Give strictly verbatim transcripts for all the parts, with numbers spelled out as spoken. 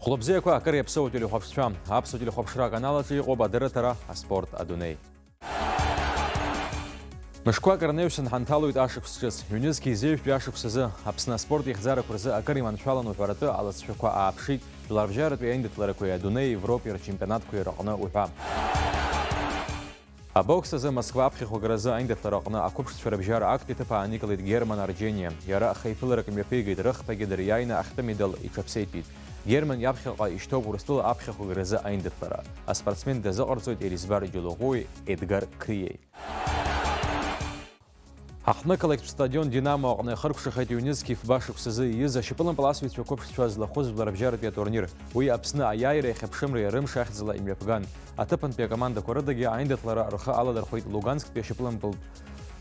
Хәлыбзиақәа, акыр иаԥсоу ателехәаԥшцәа. Аԥсуа телехәаԥшра аканал аҿы иҟоуп адырраҭара «Аспорт адунеи». Мышқәак рнаҩсан ҳанҭалоит ашықәс ҿыц. Ҩнызқьи зеижәтәи ашықәс азы Аԥсны аспорт ихьӡарақәа рзы акыр иманшәалан уҳәаратәы алыҵшәақәа ааԥшит, жәларбжьаратәи аиндаҭларақәеи адунеи Европеи рчемпионатқәеи рыҟны уҳәа. Абокс азы Москва аԥхьахәагаразы аиндаҭлара аҟны ақәыԥшцәа рыбжьара актәи аҭыԥ ааникылеит Герман Арџьениа. Иара ахеиԥыларак мҩаԥигеит, рыхԥагьы дыриааины ахьтәы медал иҽаԥсеитәит. Герман иаԥхьаҟа ишьҭоуп Урыстәыла аԥхьахәагаразы аиндаҭлара. Аспортсмен дазыҟарҵоит Елизбар Џьолоӷәуи Едгар Криеи. Аҳҭнықалақьтә стадион «Динамо» аҟны ихыркәшахеит ҩнызқьи фба шықәсазы ииз ашьапылампыл асыҩцәа қәыԥшцәа злахәыз жәларбжьаратәи атурнир. Уи Аԥсны аиааиреи ахьыԥшымреи рымш ахьӡала имҩаԥган. Аҭыԥантәи акомандақәа рыдагьы аиндаҭлара рхы аладырхәеит Лугансктәи ашьапылампылтә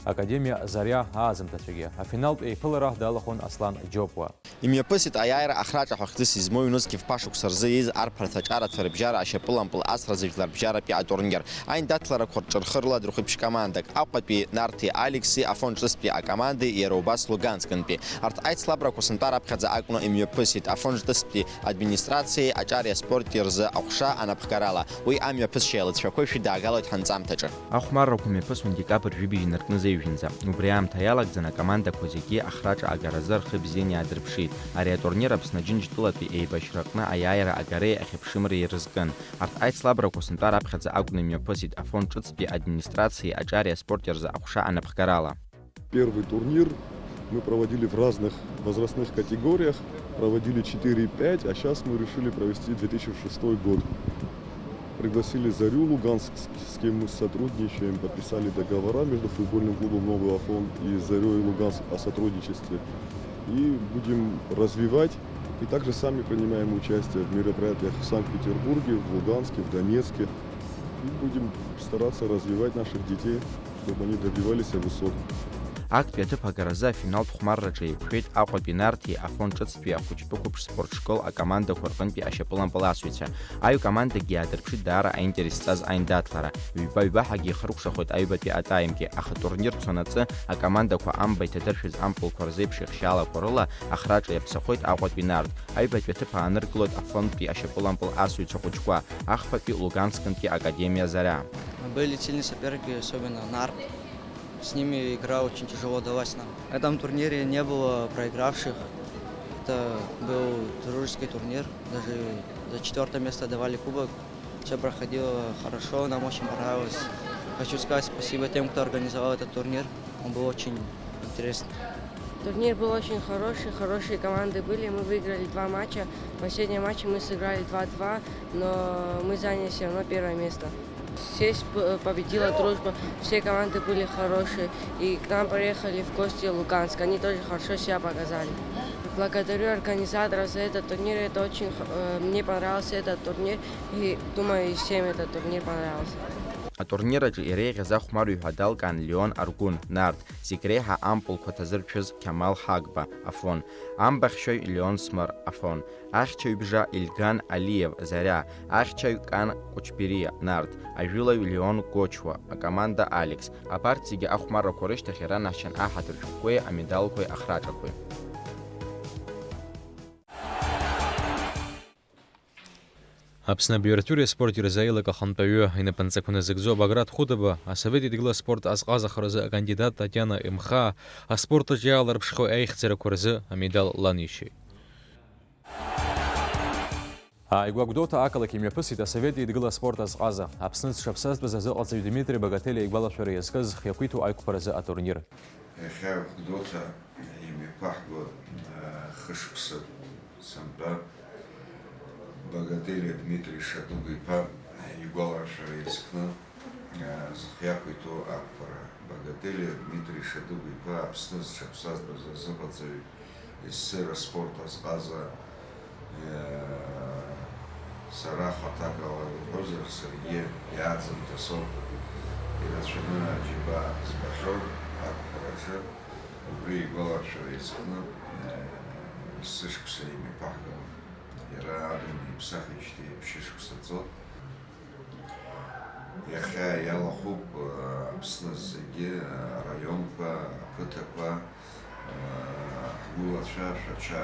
академиа «Зариа» аазымҭацәагьы. Афиналтә еиԥылара далахәын Аслан Џьопуа. Имҩаԥысит аиааира ахраҿа ҳәа хьӡыс измоу ҩнызқьи фба шықәса рзы ииз арԥарацәа аҿарацәа рыбжьара ашьапылампыл асразы жәларбжьаратәи атурнир. Аиндаҭларақәа рҿы рхы рыладырхәит ԥшь-командак, Аҟәатәи Нарҭи Алиқси, Афон Ҿыцтәи акомандеи иара убас Луганскынтәи. Арҭ аицлабрақәа сынтәа раԥхьаӡа акәны имҩаԥысит Афон Ҿыцтәи администрациеи аҿари аспорти рзы аҟәша анапхгарала. Уи амҩаԥысшьа иалыцәақәоушәа даагалоит ҳанҵамҭаҿы. Ахәмаррақәа мҩаԥысуан декабрь жәибжь инаркны зеижәынӡа. Убри аамҭа иалагӡаны акомандақәа зегьы ахраҿа агаразы рхы бзианы иаадырԥшит. Ари атурнир Аԥсны Аџьынџьтәылатәи еибашьраҟны аиааира агареи ахьыԥшымреи ирызкын. Арҭ аицлабрақәа сынтәа раԥхьаӡа акәны имҩаԥысит Афон Ҿыцтәи администрациеи аҿари аспорти рзы аҟәша анапхгарала. Первый турнир мы проводили в разных возрастных категориях, проводили четыре и пять, а щас мы решили провести две тысячи шестой год. Пригласили «Зарю» Луганск, с, с кем мы сотрудничаем, подписали договора между футбольным клубом «Новый Афон» и «Зарёй» Луганск о сотрудничестве. И будем развивать. И также сами принимаем участие в мероприятиях в Санкт-Петербурге, в Луганске, в Донецке. И будем стараться развивать наших детей, чтобы они добивались высот. Актәи аҭыԥ агаразы афиналтә хәмарраҿы еиқәшәеит Аҟәатәи Нарҭи Афон Ҿыцтәи ахәыҷтәы қәыԥш спорт школ акомандақәа рҟынтәи ашьапылампыл асыҩцәа. Аҩ командакгьы иаадырԥшит даара аинтерес зҵаз аиндаҭлара. Ҩба-ҩбаҳагьы ихыркәшахоит аҩбатәи атаимгьы, аха атурнир цонаҵы акомандақәа амба иҭадыршәыз ампылқәа рзеиԥш ихшьаалақәа рыла ахраҿа иаԥсахоит Аҟәатәи Нарҭ. Аҩбатәи аҭыԥ ааныркылоит Афонтәи ашьапылампыл асыҩцәа хәыҷқәа, ахԥатәи Луганскынтәи академиа Заря. Были сильные соперники, особенно Нарт. С ними игра очень тяжело далась нам. В этом турнире не было проигравших. Это был дружеский турнир. Даже за четвёртое место давали кубок. Всё проходило хорошо, нам очень понравилось. Хочу сказать спасибо тем, кто организовал этот турнир. Он был очень интересный. Турнир был очень хороший, хорошие команды были. Мы выиграли два матча. Последние матчи мы сыграли два-два, но мы заняли всё равно первое место. Здесь п-, победила дружба, все команды были хорошие. И к нам приехали в гости Луганск, они тоже хорошо себя показали. Благодарю организаторов за этот турнир, это очень х-, э, мне понравился этот турнир, и, думаю, и всем этот турнир понравился. Атурнир аҿы иреиӷьыз ахәмарҩы ҳәа далкаан Леон Аргәын, Нарҭ, зегь реиҳа ампылқәа ҭазыршәыз Қьамал Ҳагба, Афон, амбахьшьаҩ Леон Смыр, Афон, ахьчаҩбжа Ильган Алиев, Заря, ахьчаҩ Кан Кәычбериа, Нарҭ, ажәылаҩ Леон Гочуа, акоманда Алекс, абарҭ зегьы ахәмаррақәа рышьҭахь иранашьан аҳаҭыр шәҟәқәеи амедалқәеи ахраҿақәеи. Аԥсны абиуратуреи аспорти рзы аилак ахантәаҩы, инапынҵақәа назыгӡо Баграт Хәытаба, асовет еидгыла аспорт азҟазахаразы акандидат Татиана Емхаа аспорт аҿы иаалырԥшхьоу аихьӡарақәа рзы амедал ланишьеит. Ааигәа Гәдоуҭа ақалақь имҩаԥысит асовет еидгыла аспорт азҟаза, Аԥсны зҽаԥсазтәыз азыҟаҵаҩ Дмитри Багателиа игәалашәара иазкыз хиақәиҭу аиқәԥаразы атурнир. Иахьа Гәдоуҭа имҩаԥаҳго, э, хышықәса сынтәа Багателиа Дмитри Шадыгә-иԥа игәаларшәара иазкны, э, зхы иақәиҭу ақәԥара. Багателиа Дмитри Шадыгә-иԥа Аԥсны зҽаԥсазтәыз азыҟаҵаҩ, ессы аспорт азҟаза, э, сара хаҭакала иуҳәозар, саргьы иааӡамҭа соуп, ирацәаны аџьабаа збахьоу ақәԥараҿы. Убри игәаларшәара иазкны, э, есышықәса имҩаԥаҳгалон. Иара адунеи иԥсахижьҭеи ԥшьышықәса ҵуеит. Иахьа иалахәуп, э, Аԥсны зегьы, э, араионқәа, ақыҭақәа, э, ҳгәылацәа Шәача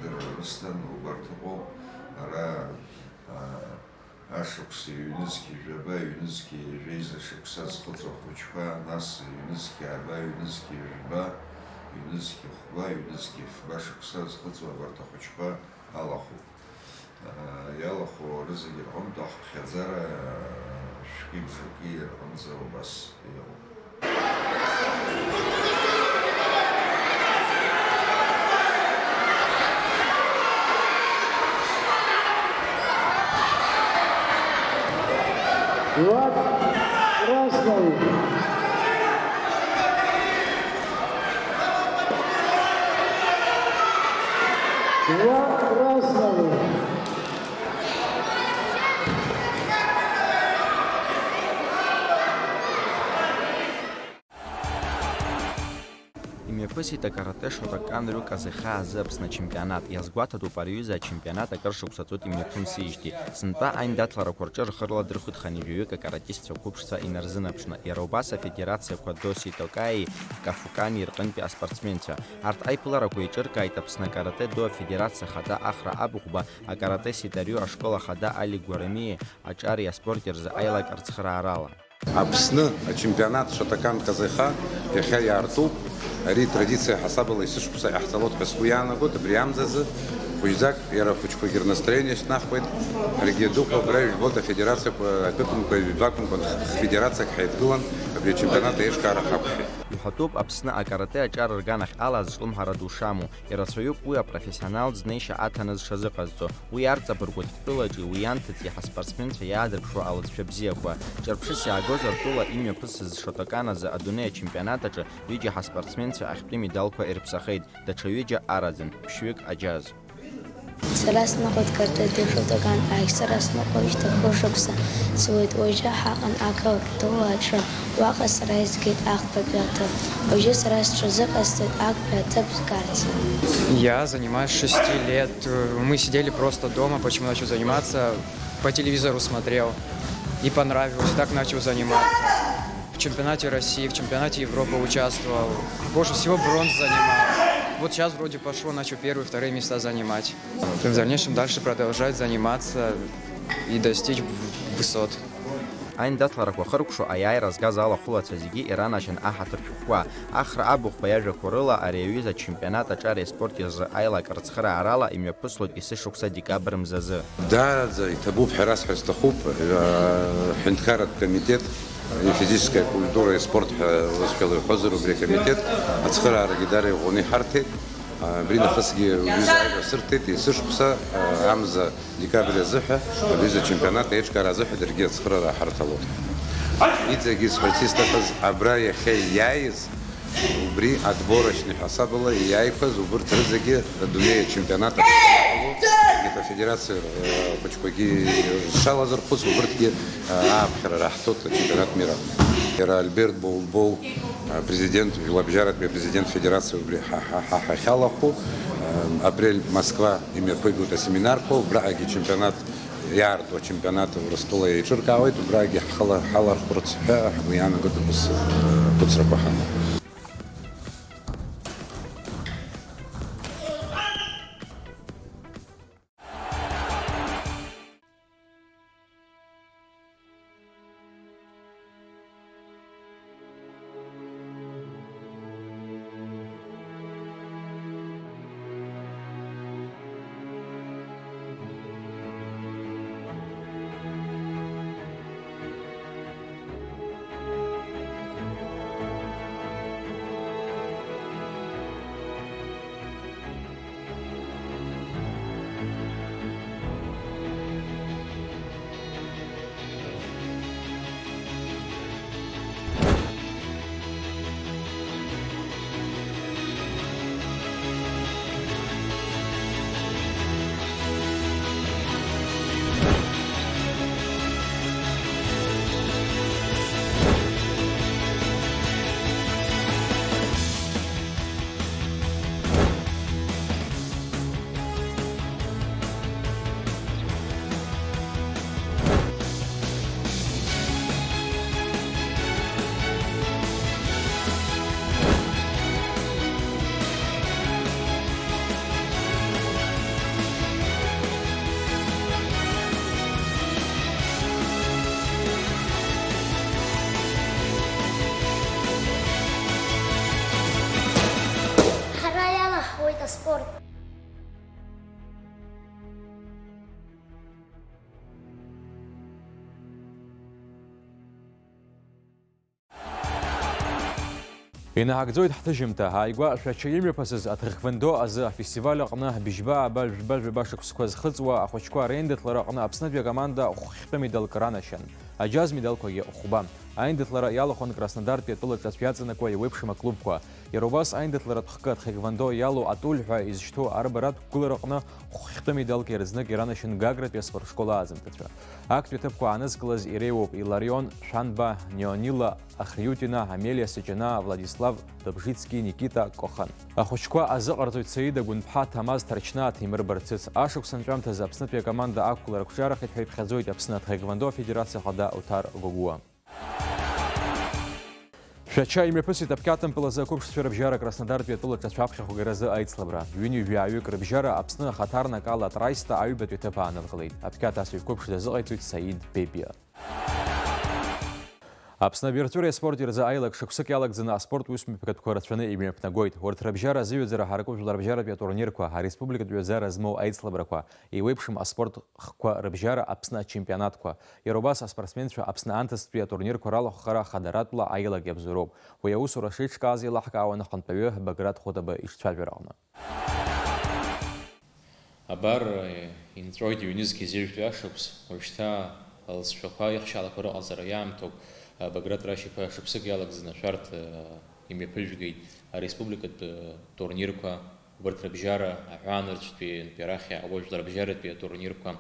дыррысҭан, убарҭ ыҟоуп. Ара, аа, ашықәс ҩнызқь жәаба, ҩнызқь жәеиза шықәса зхыҵуа ахәыҷқәа, нас ҩнызқь ааба, ҩнызқь жәба, ҩнызқь хәба, ҩнызқь фба шықәса зхыҵуа абарҭ ахәыҷқәа алахәуп. Иалахәу рызегьы рҟынтә ахыԥхьаӡара шәки бжаки рҟынӡа убас иҟоуп. Лад Красный. Два красного. Имҩаԥысит акарате Шотокан рҩык азы хаа азы Аԥсны ачемпионат. Иазгәаҭатәуп, ари аҩыза ачемпионат акыр шықәса ҵуеит имҩаԥымсижьҭеи. Сынтәа аиндаҭларақәа рҿы рхы рладырхәит хынҩажәаҩык акаратистцәа қәыԥшцәа инарзынаԥшны. Иара убас афедерациақәа Доси Токаиеи Кафукани рҟынтәи аспортсменцәа. Арҭ аиԥыларақәа еиҿыркааит Аԥсны акарате-до афедерациа ахада Ахра Абыхәба, акарате ситарио ашкол ахада Алик Гәарамиеи аҿари аспорти рзы аилак арцхыраарала. Аԥсны ачемпионат Шотокан Казеха иахьа иаартуп. Ари традициа ҳасабала есышықәса иҟаҳҵалоит ҳәа сгәы иаанагоит. Абри амзазы хәыҷӡак иара ахәыҷқәагьы рнастроение шьҭнахуеит. Ҳаргьы адәыӷба абра ижәбоит, афедерациақәа акык-мкәа, ҩбак-мкәа федерациак ҳаидгылан, абри ачемпионат аиҿкаара ҳақәшәеит. Иҳәатәуп, Аԥсны акарате аҿар рганахь ала азҿлымҳара ду шамоу. Ирацәаҩуп уи апрофессионалтә знеишьа аҭаны зҽазыҟазҵо. Уи арҵабыргуеит ҳтәылаҿи уи анҭыҵи ҳаспортсменцәа иаадырԥшуа алыҵшәа бзиақәа. Ҿырԥшыс иаагозар, тәыла имҩаԥысыз Шотокан азы адунеи ачемпионат аҿы ҩыџьа ҳаспортсменцәа ахьтәы медалқәа ирԥсахеит, даҽа ҩыџьа араӡын, ԥшьҩык аџьаз. Сара сныҟәоит Картыдеи Шотокан ахь, сара сныҟәоит шьҭахьхәы шықәса, сыуеит уажәы ҳаҟан ақалақь Ҭоуа аҿы, уаҟа сара изгеит ахԥатәи аҭыԥ. Уажәы сара сҽазыҟасҵоит актәи аҭыԥ згарц. Я занимаюсь с шести лет. Мы сидели просто дома, почему начал заниматься? По телевизору смотрел. И понравилось, так начал заниматься. В чемпионате России, в чемпионате Европы участвовал. Больше всего бронз занимал. Вот сейчас вроде пошло, начал первые, вторые места занимать. И в дальнейшем дальше продолжать заниматься и достичь в-, высот. Аиндаҭларақәа хыркәшо аиааира згаз алахәылацәа зегьы иранашьан аҳаҭыр шәҟәқәа. Ахра Абыхәба иажәақәа рыла, ари аҩыза ачемпионат аҿари аспорти рзы аилак рыцхыраарала имҩаԥыслоит есышықәса декабр мзазы. Даараӡа иҭабуп ҳәа расҳәар сҭахуп, э, ҳҳәынҭқарратә комитет, э, физическая культура и спорт ҳәа лызшәала иҳәозар, убри акомитет ацхыраарагьы даара иӷәӷәаны иҳарҭеит. Абри нахысгьы уҩыза ажәа сырҭеит, есышықәса, а, амза декабрь азыҳәа, абри азы ачемпионат аиҿкаара азыҳәа даргьы ацхыраара ҳарҭалоит. Иҵегьы сҳәарц исҭахыз, абра иахьа иааиз, убри отборочный ҳасабала иааиқәаз, убырҭ рыӡагьы адунеи ачемпионат аиҿкаара ҳарҭалоит. Афедерациа, э, хәыҷқәагьы рҽалазырхәыц, убырҭгьы, э, ааԥхьара раҳҭоит ачемпионат мира. Иара Альберт Боулбоу, а, президент, жәлабжьаратәи апрезидент федерациа убри ҳа, ҳа, ҳа ҳахьалахәу, а, апрель Москва имҩаԥыгоит асеминарқәа, убраҟагьы чемпионат, иаарту ачемпионат Урыстәыла еиҿыркаауеит, убрагьы ҳхала-, ҳалархәырц ҳәа ҳгәы иаанагоит, ус, а, хәыцрақәа ҳамоуп. Инаҳагӡоит ҳҭыжьымҭа. Ааигәа Шәача имҩаԥысыз атхэквондо азы афестиваль аҟны быжьба ааба жәба жәаба шықәсқәа зхыҵуа ахәыҷқәа реиндаҭлара аҟны Аԥснытәи акоманда хәхьтәы медалқәа ранашьан. Аџьаз медалқәагьы хәба. Аиндаҭлара иалахәын Краснодартәи атәыла ҿацә иаҵанакуа еиуеиԥшым аклубқәа. Иара убас аиндаҭларатә хкы атхэквондо иалоу атуль ҳәа изышьҭоу арбаратә гәылара аҟны хәхьтәы медалк иаразнак иранашьан Гагратәи аспортшкол ааӡамҭацәа. Актәи аҭыԥқәа аанызкылаз иреиуоуп Иларион Шәанба, Неонила Ахриутина, Амелиа Саҷанаа, Владислав Добжицки, Никита Кохан. Ахәыҷқәа азыҟарҵоит Саида Гәынԥҳа, Ҭамаз Ҭарчнаа, Ҭемыр Барцыц. Ашықәс анҵәамҭазы Аԥснытәи акоманда ақәлара ақәҿиарахеит ҳәа иԥхьаӡоит Аԥсны атхэквондо афедерациа ахада Оҭар Гогәуа. Шәача имҩаԥысит аԥқьаҭымпыл азы ақәыԥшцәа рыбжьара Краснодартәи атәыла ҿацә аԥхьахәгаразы аицлабра. Ҩынҩажәаҩык рыбжьара Аԥсны ахаҭарнак ала атраиста аҩбатәи аҭыԥ аанылкылеит. Аԥқьаҭ асыҩқәыԥш дазыҟаиҵоит Саид Бебиа. Аԥсны абирҵәыреи аспорти рзы аилак шықәсык иалагӡаны аспорт усмҩаԥгатәқәа рацәаны имҩаԥнагоит. Урҭ рыбжьара азыҩаӡара ҳаракуп жәларбжьаратәи атурнирқәа, ареспубликатә ҩаӡара змоу аицлабрақәа, еиуеиԥшым аспорт хкқәа рыбжьара Аԥсны ачемпионатқәа. Иара убас аспортсменцәа Аԥсны анҭыҵтәи атурнирқәа ралахәхара хадаратәла аилак иабзоуроуп. Уи аусура шеиҿкааз еилаҳкаауан ахантәаҩы Баграт Хәытаба ишцәажәараҟны. Абар, инҵәоит ҩнызқь зежәтәи ашықәс, уажәшьҭа алҵшәақәа ихшьаалақәа рыҟаҵара иаамҭоуп. Баграт Рашь-иԥа шықәсык иалагӡаны ашәарҭа имҩаԥыжәгеит ареспубликатә турнирқәа, убарҭ рыбжьара аҳәаанырцәтәи, арахь иаауа жәларбжьаратәи атурнирқәа.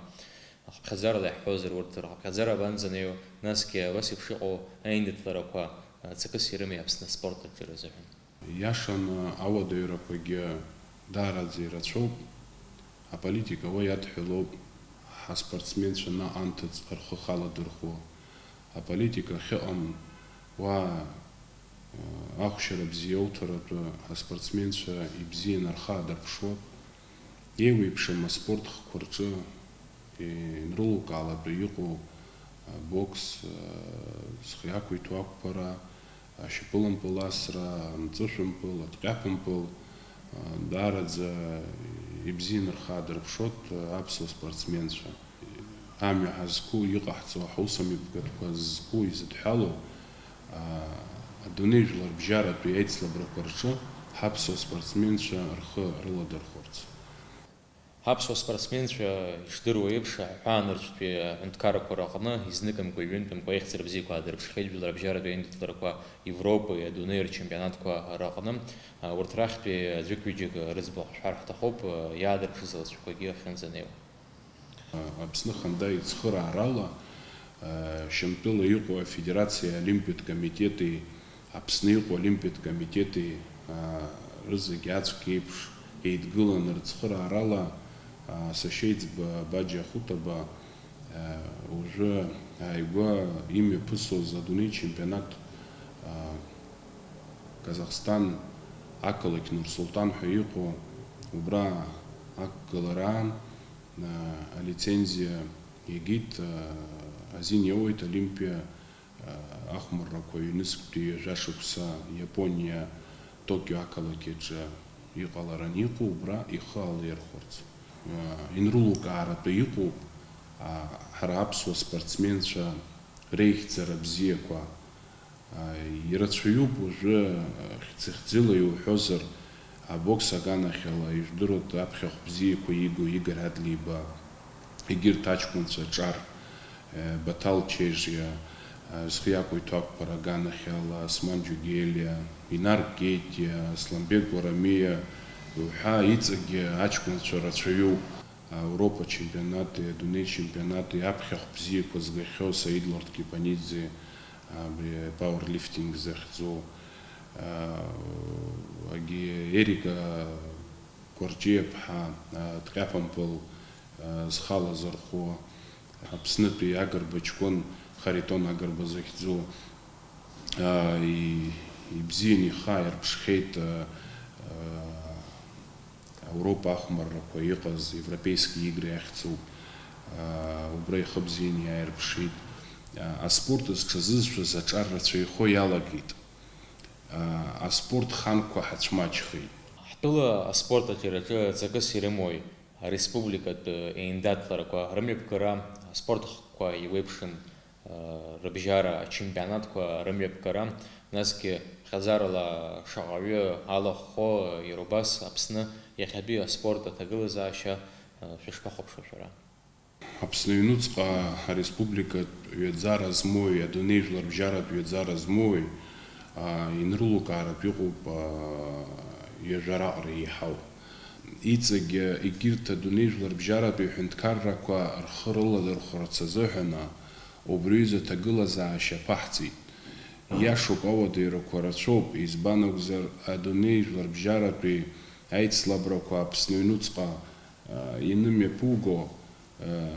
Ахыԥхьаӡарала иаҳҳәозар, урҭ рхыԥхьаӡара абанӡанеиуа, насгьы абас еиԥш иҟоу аиндаҭларақәа ҵакыс ирымеи Аԥсны аспорт аҿы рзыҳәан? Иашаны, ауадаҩрақәагьы даараӡа ирацәоуп. Аполитика уа иадҳәалоуп, ҳаспортсменцәа наҟ анҭыҵ рхы халадырхәуа. Аполитика ахьыҟам, уа, ахәшьара бзиа иоуҭаратәы ҳаспортсменцәа ибзианы рхы аадырԥшуа. Еиуеиԥшым аспорт хкқәа рҿы инрылукаалатәы иҟоу, а, бокс, а, зхы иақәиҭу ақәԥара, ашьапылампыл асра, амҵышәымпыл, атҟьаԥымпыл, а, даараӡа ибзианы рхы аадырԥшуеит, а, аԥсуа спортсменцәа. Амҩа ҳазқәу, иҟаҳҵо, ҳусмҩаԥгатәқәа зқәу, изыдҳәалоу, а, адунеи жәларбжьаратәи аицлабрақәа рҿы ҳаԥсуа спортсменцәа рхы рыладырхәырц. Ҳаԥсуа спортсменцәа ишдыруа еиԥш, аҳәаанырцәтәи аҳәынҭқаррақәа рыҟны изныкымкәа, ҩынтәымкәа аихьӡара бзиақәа аадырԥшхьеит жәларбжьаратәи аиндаҭларақәа Европеи адунеи рчемпионатқәа рыҟны. Урҭ рахьтәи аӡәык-ҩыџьак рыӡбахә шәҳәар ҳҭахуп, иаадырԥшыз алҵшәақәагьы ахьынӡанеиуа. Аԥсны хада ицхыраарала, Шьамтәыла иҟоу Афедерациа Олимпиатә комитети Аԥсны иҟоу Олимпиатә комитети, рызегь аӡәк еиԥш еидгыланы рыцхыраарала, сашьеиҵбы Баџьа Хәытаба, уажәы ааигәа имҩаԥысуаз адунеи чемпионат, Казахстан ақалақь Нур-Султан ҳәа иҟоу, убра ақәгылараан, алицензиа иагеит, азин иоуеит Олимпиа ахәмаррақәа ҩнызқьтәи ҩажәа шықәса Иапониа, Токио ақалақь аҿы иҟалараны иҟоу, убра ихы алаирхәырц. Инрылукааратәы иҟоуп, ҳара аԥсуа спортсменцәа реихьӡара бзиақәа. Ирацәаҩуп уажәы, хьӡы-хьӡыла иуҳәозар, абокс аганахьала, ижәдыруеит аԥхьахә бзиақәа иго Игорь Адлеиба, егьырҭ аҷкәынцәа Ҿар, Баҭал Чежиа, зхы иақәиҭу ақәԥара аганахьала Осман Џьугелиа, Инар Гетиа, Асланбек Гәарамиа уҳәа иҵегьы аҷкәынцәа рацәаҩуп. Ауропа чемпионати, адунеи чемпионати аԥхьахә бзиақәа згахьоу Саид Лордкипаниӡе, абри пауерлифтинг захьӡу, а, агьи Ерика Кәарҷиаԥҳа, а, ҭҟьаԥампыл, а, зхала зырху, Аԥснытәи Агрба ҷкәын Харитон Агрба захьӡу, а, и-, ибзианы ихы ааирԥшхьеит, а, а, Ауропа ахәмаррақәа иҟаз, Европейские игры ахьӡуп, аа, убра ихы бзианы иааирԥшит. Аа, аспорт зҽазызшәаз аҿар рацәаҩхо иалагеит. Аа, аспорт ханқәа ҳацәмаҷхеит. Ҳтәыла аспорт аҿиараҿы ҵакыс ирымои ареспубликатә еиндаҭларақәа рымҩаԥгара, аспорт хкқәа еиуеиԥшым, рыбжьара ачемпионатқәа рымҩаԥгара, насгьы хьаӡарала шаҟаҩы алахәхо, иара убас Аԥсны иахьатәи аспорт аҭагылазаашьа шәышԥахәаԥшуа шәара? Аԥсны аҩнуҵҟа ареспубликатә ҩаӡара змоуи, адунеи жәларбжьаратә ҩаӡара змоуи, аа, инрылукааратә иҟоуп, аа, ҩажәа раҟара еиҳау. Иҵегь, егьырҭ адунеи жәларбжьаратәи аҳәынҭқаррақәа рхы рыладырхәырц азыҳәан, убри аҩыза аҭагылазаашьа аԥаҳҵеит. Иашоуп, ауадаҩрақәа рацәоуп, избан акәзар, адунеи жәларбжьаратәи аицлабрақәа Аԥсны аҩнуҵҟа, аа, инымҩаԥуго,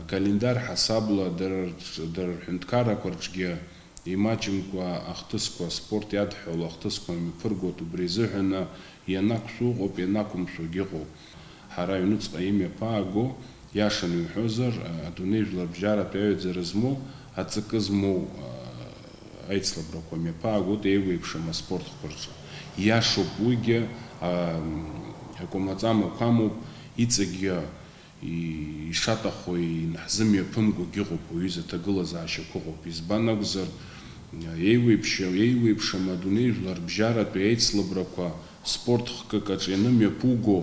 календарь ҳасабла дара рҿ-, дара рҳәынҭқаррақәа рҿгьы имаҷымкәа ахҭысқәа, аспорт иадҳәало ахҭысқәа мҩаԥыргоит, убри азыҳәан ианақәшәо ыҟоуп, ианақәымшәогьы ыҟоуп. Ҳара аҩнуҵҟа имҩаԥааго, иашаны иуҳәозар, адунеи жәларбжьаратә аҩаӡара змоу, аҵакы змоу, аицлабрақәа мҩаԥаагоит еиуеиԥшым аспорт хкқәа рҿы. Иашоуп уигьы, акәамаҵамақәа амоуп, иҵегьы ишаҭаху инаҳзымҩаԥымгогьы ыҟоуп, уаҩы изы аҭагылазаашьақәа ыҟоуп. Избан акәзар, еиуеиԥшьа-, еиуеиԥшым адунеи жәларбжьаратәи аицлабрақәа спорт хкык аҿы ианымҩаԥуго,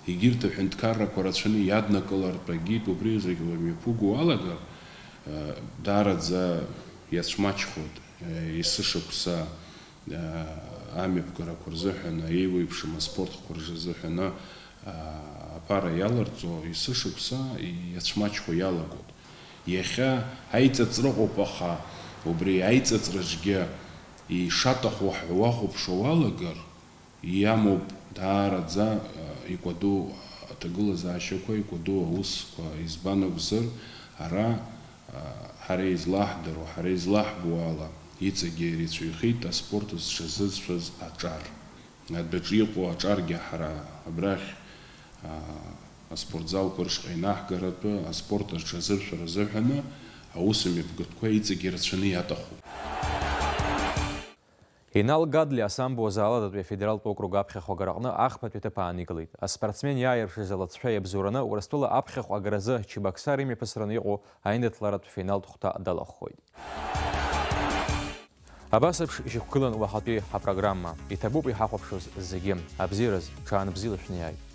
егьырҭ аҳәынҭқаррақәа рацәаны иаднакылартә агьитә убри зегь лымҩаԥуго уалагар, даараӡа иацәмаҷхоит, есышықәса амҩаԥгарақәа рзыҳәан, еиуеиԥшым аспорт хкқәа рзыҳәан аԥара иаларҵо есышықәса иацәмаҷхо иалагоит. Иахьа аиҵыҵра ыҟоуп, аха убри аиҵыҵраҿгьы ишаҭаху ҳәа уахәаԥшуа уалагар, иамоуп даараӡа икәадоу аҭагылазаашьақәа, икәадоу аусқәа, избан акәзар, ара ҳара излаҳдыруа, ҳара излаҳбо ала, иҵегьы ирацәаҩхеит аспорт зҽазызшәаз аҿар. Адәаҿы иҟоу аҿаргьы ҳара абрахь, аспортзалқәа рышҟа инаҳгаратәы, аспорт аҽазыршәара азыҳәаны аусмҩаԥгатәқәа иҵегьы рацәаны иаҭахуп. Инал Гадлиа асамбо азалатәи афедералтә округ аԥхьахә агараҟны ахԥатәи аҭыԥ ааникылеит. Аспортсмен иааирԥшыз алыҵшәа иабзоураны Урыстәыла аԥхьахә агаразы Чебоксар имҩаԥысраны иҟоу аиндаҭларатә финалтә хәҭа далахәхоит. Абас еиԥш ишьақәгылан уаҳатәи ҳапрограмма. Иҭабуп иҳахәаԥшуаз зегьы. Абзиараз, ҽаанбзиала шәнеиааит.